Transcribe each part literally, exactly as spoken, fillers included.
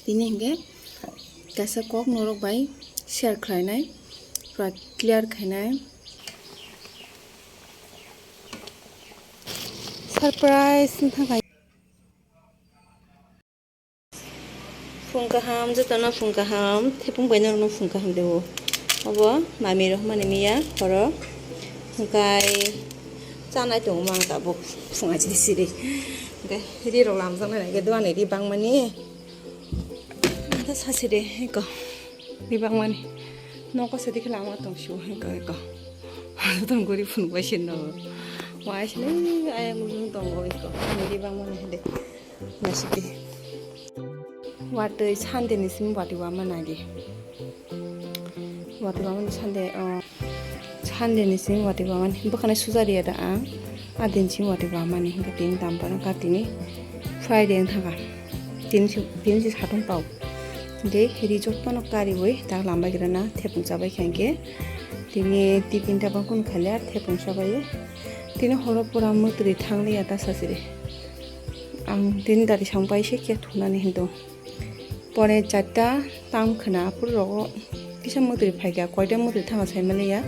Tini hingke kaisa kok norok bai share khlainai, pura clear khainai. Surprise wngkha kai. Phung kaham, jotono phung kaham, thepung bai norokno phung kaham de o. Obo mami rok mani miya horo. Hingkai chanai tongo mang tabuk phung aji siri. Hingkai ri rok lamjak nai nai khe doani ri bangmani. Ata sasiri eko. Ri bangmani. Noko sadi khe lama tong sio eko eko. Tong guri phung bai sinno. Wai sini ayang lung tongo eko. Ri bangmani hede. Nasiki. Watwi Sunday ni simi watwi wama nagi. Watwi wamani Sunday, oh, Sunday ni simi watwi wamani. Bwkhani sujari ya da ang. A din simi watwi wamani. Hingke tini tampano ka tini Friday wng thaka. Tini si, tini si satung pao. Hingke ri jotono kariwi tak lambai gira na thepung chabai kha hingke. Tini tiffin tabang kun khalia thepung chabai. Tini horo pura mwtri thang liya ta sasiri. Ang tini dari sang pai se khe thunani hindu. Pore charta tam khwna aphuru rogo kisa mwtwi phaikha, koita mwtwi thangma saimaliya,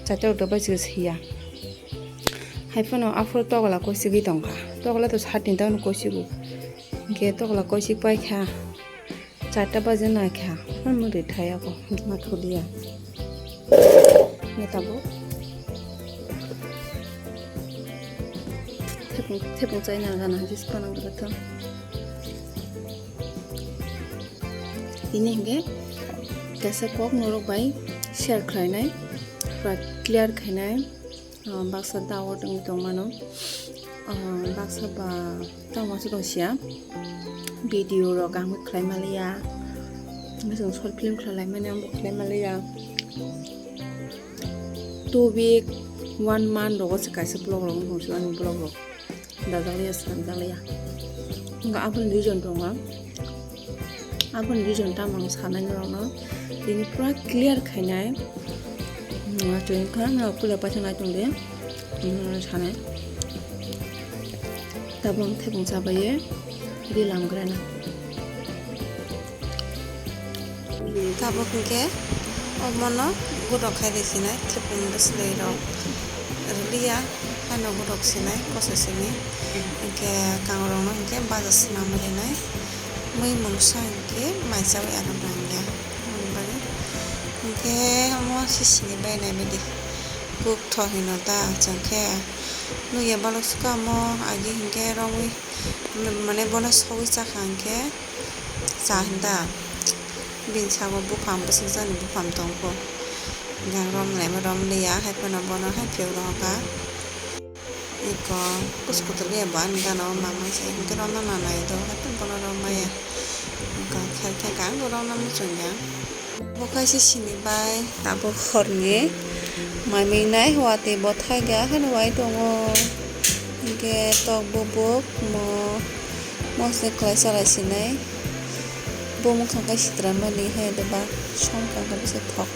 charta rok bai se siya. Haiphano aphuru tokla koisigwi tongkha, tokla to sat ni daono koisigo, hinkhe tokla koisik paikha, charta baje naikha, phano mwtwi thayako, ma thuliya. Neta bo. Thepung, thepung chaina gana hwnkhe se panang gana thang. Tini hwnkhe kaisa kok norok bai share khlainai, pura clear khainai, ah, baksa doubt wngwi tongmano, ah, baksa ba tamo se tongsiya video rok ang khlai maliya, chwng short film khlai laimani ang bo khlai maliya. Two week, one month rogo se kaisa vlog rok wng tong ani vlog rok dajak liya, swnam jak liya. Wngkha aboni reason tongo, aboni reason tamo ang sanai norokno tini pura clear khainai. Wngkha norok puila paisa nai tongdi, wngkha sanai. Tabuk ang thebung chabaye. Ri lamgrana. Tabuk hwnkhe omono gudok khai rwkhinai thepung bwswlwi rok rwliya, haino gudok sinai koso simi, hwnkhe kangrokno hwnkhe baja swnamwi rwnai, mui mungsa hwnkhe mai chawi aro nangya. Aboni bagwi hwnkhe omo sisini bai nai bidi kuk tho hino ta chwngkhe nukya balok sukha omo agi hwnkhe romwi. Mane bono sogwi chakha hwnkhe cha hinda. Bini sabo buphang bwswk jani buphang tongkho. Hwnkhe ang romnaima romliya, haiphano bono hai phiyok rohorkha. Eko kuchukutuli eba ani gana o mama se hwnkhe romna nanai do, haiphano bono romaya. Eko khe khe ang bo romna muchungya. Bo kaisa sini bai tabuk horni mai mingnai watwi bo thaiga haino wai tongo. Hwnkhe tok bubuk mo mosle kwlai chalai sinai. Bo mwkhang kai sitra mani hai doba som kang kang se thok.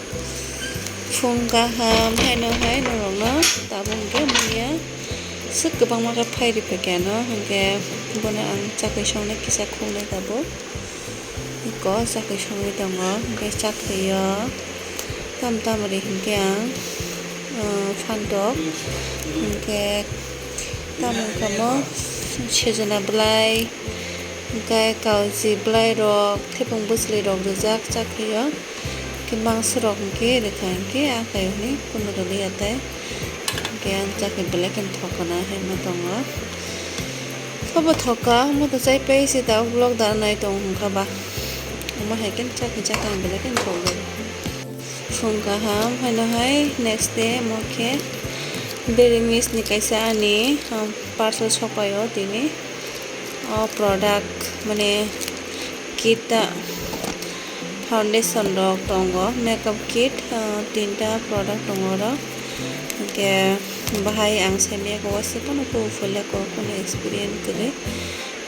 Phung kaham haino hai norokno tabuk hwnkhe muya swk kwbangma khe phai rwphaikha no hwnkhe bono ang chakwi songnai kisa khuknai tabuk. Eko chakwi songwi tongo, hwnkhe chakwi o tam tam ri hwnkhe ang, ah, phantok, hwnkhe tamo wngkha mo sejona bwlai, hwnkhe kauchi bwlai rok, thepung bwchwlwi rok rijak chakwi o, hwnkhe mangso rok hwnkhe rwkha hwnkhe ah kaiwi kunu rwliya tei, hwnkhe ang chakwi belai kheno thok gana hinwi tongo. Obo thok kha, omo to chai pai se ta vlog da nai tong hwn kha ba. Omo hai khe chakhe chakhe ang belai kheno thok jago. Phung kaham haino hai next day omo khe Daily Mist ni kaisa ani, um, parcel sopai o tini. O product mane kit ta foundation rok tongo, makeup kit, ah, tinta product tongo oro. Hwnkhe bahai ang saimanya khe waisa phano kuphur le kok phano experience kwrwi.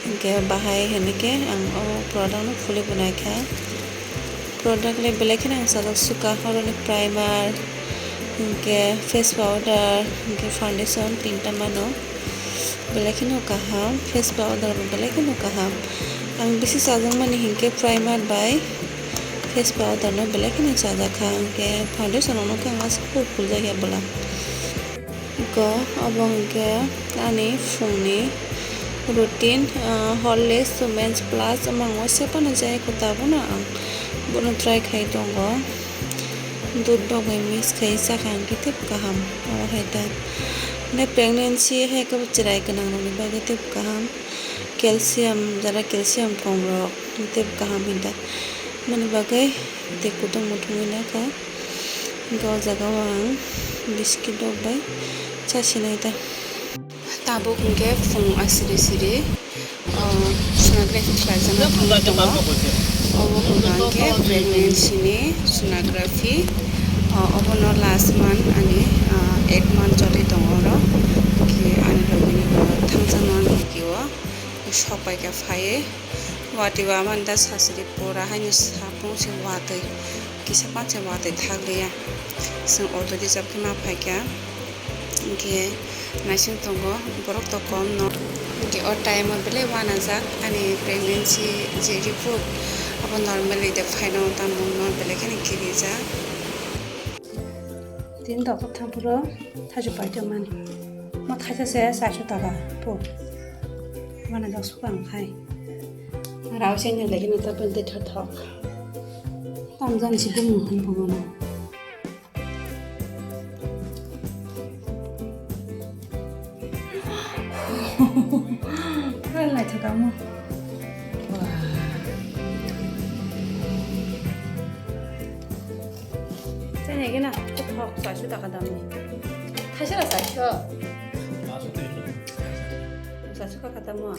Hwnkhe bahai hinwi khe ang o product no phulwi bo naikha. Product le belai kheno ang sajak sukha, oroni primer, hwnkhe face powder, hwnkhe foundation tinta mano. Belai kheno kaham, face powder bo belai kheno kaham. Ang bisi chajakmani hinkhe primer bai face powder no belai kheno chajakha, hinkhe foundation rok no khe ang aswk phul phul jakya bwla. Eko obo hinkhe ani phungni routine, ah, Horlicks Women's Plus omo ang waisa phano jai kho, tabukno ang bono try khai tongo. Dudh rok bai mix khai chakha hinkhe teibo kaham, omo hai ta. Hwnkhe pregnancy hai khe bo chwrai gwnang rokni bagwi teibo kaham. Calcium, jara calcium kom rok tei kaham hinda mani bagwi tei kutung muthungwi nakha. Hinkhe o jaga o ang biscuit rok bai chasinai ta. Tabuk hinkhe phung asiri siri, o, sonography khlaijak nai tongo. Obo hwnka hinkhe pregnancy ni sonography, o, obono last month ani, o, eight month choli tongo oro. Hinkhe ani logi ni bo thangjakno ani logi o. Sok bai khe phaiwi watwi wamani da sasiri pura haino sapung se watwi kisa panse watwi thakliya. Chwng auto reserve khe ma phaikha, hinkhe naising tongo borok to kom no. Hinkhe o time o belai wanajak ani pregnancy je report abo normally de phaino tamo wngma belai kheno kirijak. Tini doktor thang phuru thaisa paithago mani. Mo thaisa se chairso taka po. Mane dos bwkha ang khai. Rao se nang lagi nang ta pente thok thok. Tam jani si bumung hum bumung. Khe naithok amo. Wah. Chini gina, thok chairso taka damni. Thaisa ra chairso. Chairso taka damo.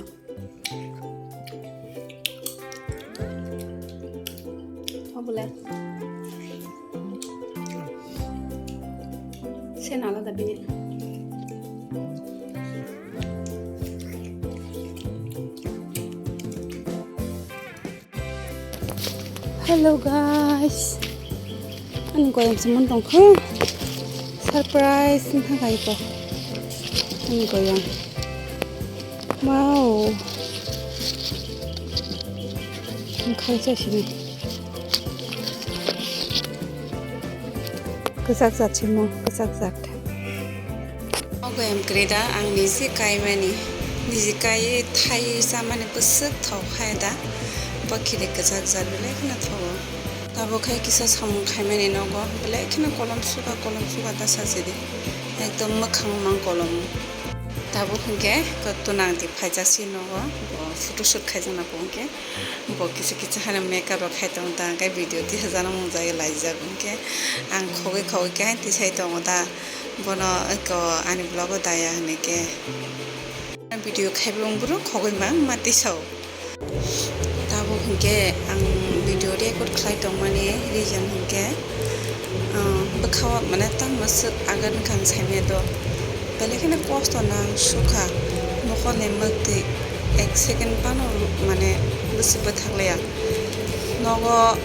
Obole. Sen alada bini. Hello guys. Ani goyam se mon tong kho. Surprise wngkha kai to. Ani goyam. Wow. Wngkha sa sini. Kwchak jat simo, kwchak jat. Ogo em kwrwi da, ang niji kaimani, niji kaiwi thaiwi chamani bwswk thok hai da, bo khiri kwchak jat belai kheno thogo. Tabuk khe kisa samung khaimani nogo belai kheno kolom suka, kolom suka ta sajidi, ekdom mwkhang mang kolom. Tabuk hinkhe kotto nangdi phaijak si nogo, bo photoshoot khaijakna bo hinkhe. Bo kisa kisa hano makeup rok khai tongo ta, hwnkhe video tisajana mung jagwi laijak, hwnkhe ang khogwi khogwi khe tisai tongo ta, bono eko ani vlog o daya hinwi khe. Video khaibo wng bwrwk khogwi ma ma tisao. Tabuk hwnkhe ang video record khlai tongmani reason hwnkhe, ah, bwkhao mane tangma swk agar wngkha ang saimanya do. Belai kheno kosto nang sukha, mokol ni mwktwi ek second phano mane bwswk bwthak laiya. Nogo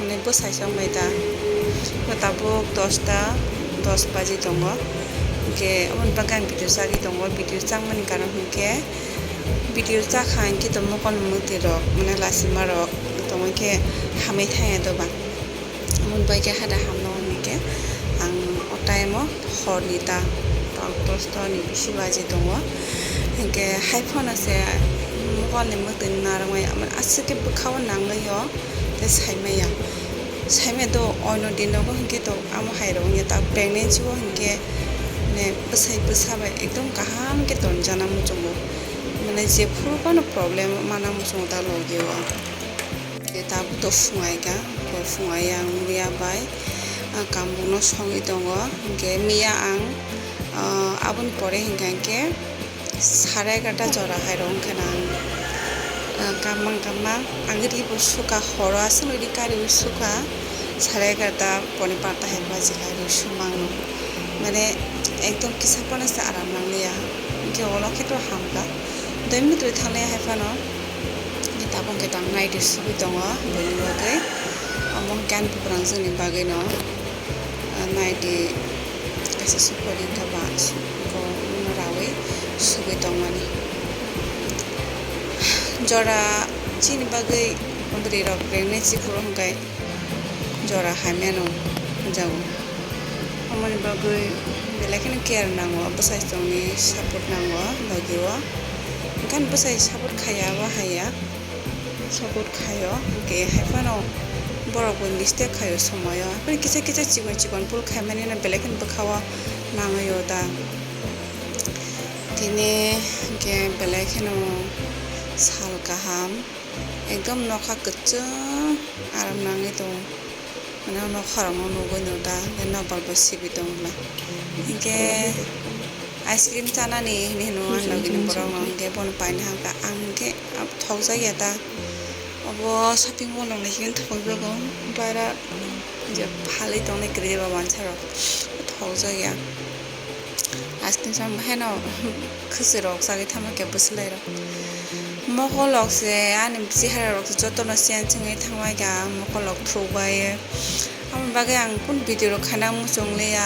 mane bwsai chong bai ta. Bo tabuk dosta dos baji tongo. Hinkhe aboni bagwi ang video chagwi tongo. Video changmani karon hinkhe video chakha hinkhe to mokol ni mwktwi rok mane lachima rok tongwi khe hamwi thangya doba. Aboni bai khe hada hamno hwnwi khe ang o time o hor ni ta, ta dosta ni bisi baji tongo. Hinkhe hai phano se mokol ni mwtwi narwkmaya, mane aswk khe bwkha o nangwi o tei saimaya. Saimaya do oino din rogo hinkhe to amo hai rok wngya, ta pregnancy o hinkhe mane bwsai bwsa bai ekdom kaham khe tonjana muchungo. Mane jephuru phano problem mana muchungo ta logi o. Tabuk to phungai kha, bo phungai ang miya bai, ah, kambukno songwi tongo. Hinkhe miya ang, ah, aboni pore hinkha hinkhe sare egarta jora hai rw wngkha na ang, ah, kamang kamang ang ri bo sukha, horo aswk ri kari o sukha, sare egarta pone barta hai baji kha ri sumang no. Mane ekdom kisa phano se aram nang liya, hinkhe ulo khe to hamkha. Dui minute rwi thang liya hai phano. Tabuk hwnkhe tang naidi sugwi tongo buini bagwi. Omo hwnkhe ani bukurang chwngni bagwino, ah, naidi kaisa sukori wngkha ba, bo bono rawi sugwi tongmani. Jora Chini bagwi bwrwi rok pregnancy phuru hwnkhe jora hamyano hwnjago. Aboni bagwi belai kheno care nango, bwsai chwngni support nango logi o. Hwnkhe bwsai support khaiya, abo haiya. Support khaio, hwnkhe haiphano borok bo mistake khaio somoyo. Haiphano kisa kisa chikon chikon bul khaimani no belai kheno bwkhao nangwi o da. Tini hwnkhe belai kheno sal kaham, ekdom nokha kwchwng aram nangwi tongo. Mane o nokharokno nugwi no da, hwnkhe nokbar bo sibwi tongla. Hinkhe ice cream chanani hinwi hino ang logini borokno, hinkhe bono paina hangkha. Ang hinkhe thokjak ya ta. Obo shopping mall rok naisingwi thokjago. Bara je phalwi tongnai kwrwi ba mansa rok thokjak ya. Ice cream chama haino khwswrok chagwi thangma khe bwswlairok. Mokolok se ani chehara rok se jotono change wngwi thangbai kha, mokolok thukbai. Aboni bagwi ang kunu video rok khaina muchung liya.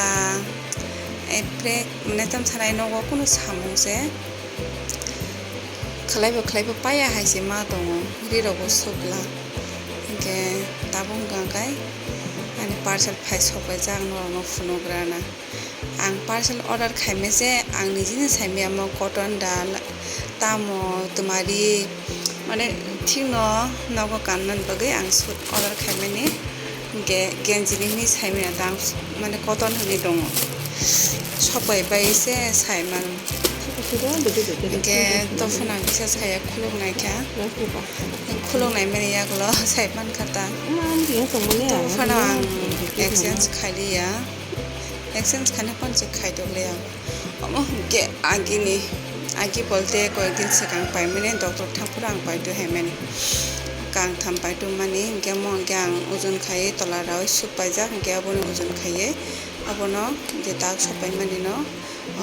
Epre mane tam sanai nogo kunu samung se. Khwlaibo khwlaibo paya hai se ma tongo. Ri rok bo sukla. Hinkhe tabuk hwnkha khe ani parcel phai sokbaijak norokno phunugrana. Ang parcel order khaimai se ang nijini saimaya omo cotton da, tamo twmari, mane thikno nogo kannani bagwi ang suit order khaimani. Hinkhe genjini hinwi saimaya ta ang, mane cotton hinwi tongo. Sokbai bai se saimano. Hinkhe tophano ang kisa saya khuluk naikha. Khuluk naimani yagulo saimankha ta. Tophano ang exchange khailiya. Exchange khaina phano se khaitokliya. Omo hinkhe agini, agi bolte koyekdin swkang paimani, doctor thangphuru ang paitwi haimani. Kangtham paitwmani, hinkhe omo hinkhe ang ojon khaiwi tola rawi suk paijak, hinkhe abono ojon khaiwi abono je dak sok paimani no,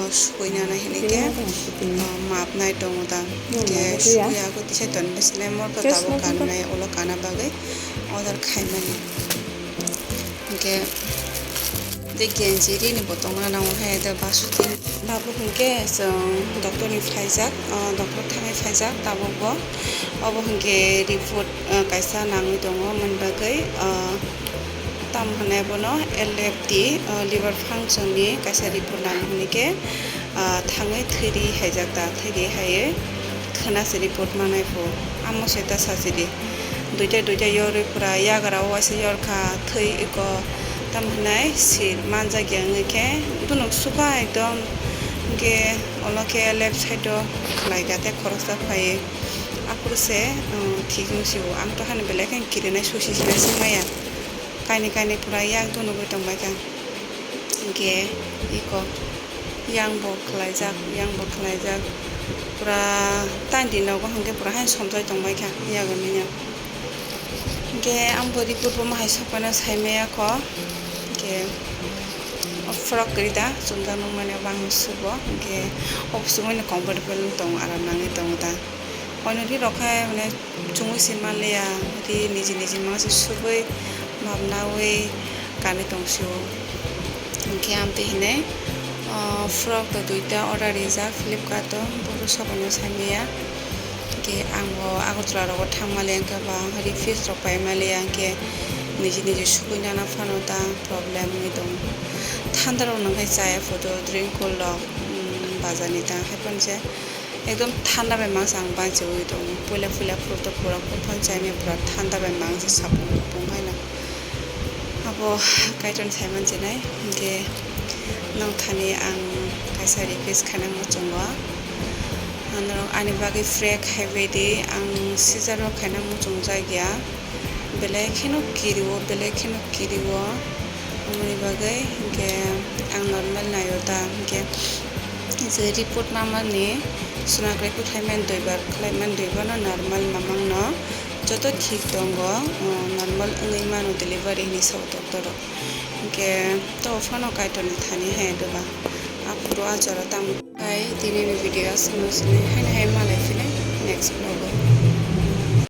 o, sukwi nana hinwi khe, o, map nai tongo da. Hinkhe sukwi abo tisa toni bwswlai morkha tabuk kanmai ulo kana bagwi order khaimani. Hinkhe tei genji rini bo tongna nango hai, tei basuti. Tabuk hinkhe chwng doctor ni phaijak, o, doctor thangwi phaijak tabuk bo. Obo hinkhe report, o, kaisa nangwi tongo, mani bagwi, o, tamo hwnwi bono L F T, o, liver function ni kaisa report nangwi hwnwi khe, o, thangwi thwiri haijak ta, thwiri haiwi khwna se report manai pho, amo se ta sachidi. Duita duita yorwi pura yagra o waisa yorkha, thwi eko, tamo hwnwi sir manjak ya wngwi khe, bono sukha ekdom, hinkhe olo khe left side o khlaikha tei khoroksa phaiwi. Aphuru se, um, thik wng sio, ang to hani belai khe kirinai susi sinai se maya, kainwi kainwi pura yak do nugwi tongbaikha. Hinkhe eko yang bo khwlaijak, yang bo khwlaijak. Pura tandi nogo hinkhe pura haino somjai tongbaikha yago manya. Hinkhe ang bo report bo mahai sokphano saimaya kho. Hinkhe o frock kwrwi da chumjak nukmani bangni subo. Hinkhe o kuchukmani comfortable wng tongo, aram nangwi tongo da. Oinoni rok khe mane chumui se manliya, ri niji niji mangse subui mapnaui kanwi tongsio. Hinkhe amtwi hinwi, o, frock to duita order rijak Flipkart o, bobo sokono saimaya. Hinkhe ang bo Agartala rogo thangmaliya, hinkhe ba ri piece rok paimaliya, hinkhe niji niji sugui nana phano ta problem wngwi tongo. Thanda rok nangkhe chaya photo, drink cool rok, um, bazar ni ta haiphano se. Ekdom thanda bai mangsa ang banchiwi tongo. Puila puila phuru to pura kuphang chaimani pura thanda bai mangsa sapung kupung haino. Abo Kaitorni saiman chinai. Hinkhe nwng thani ang kaisa request khaina muchungo. Norok ani bagwi pray khaibai di. Ang scissor o khaina muchungjak ya. Belai kheno kirio, belai kheno kirio. Aboni bagwi hinkhe ang normal naio ta, hinkhe je report mamani sonography khlaimani duibar, khlaimani duibarno normal mamangno joto thik tongo, normal wngwi mano delivery hinwi sao doctor rok. Hinkhe to phano Kaitorni thani hai doba. Aphuru a jora tamo. Hai, tini ni video aswk no sini, haino hai malai philai next vlog o.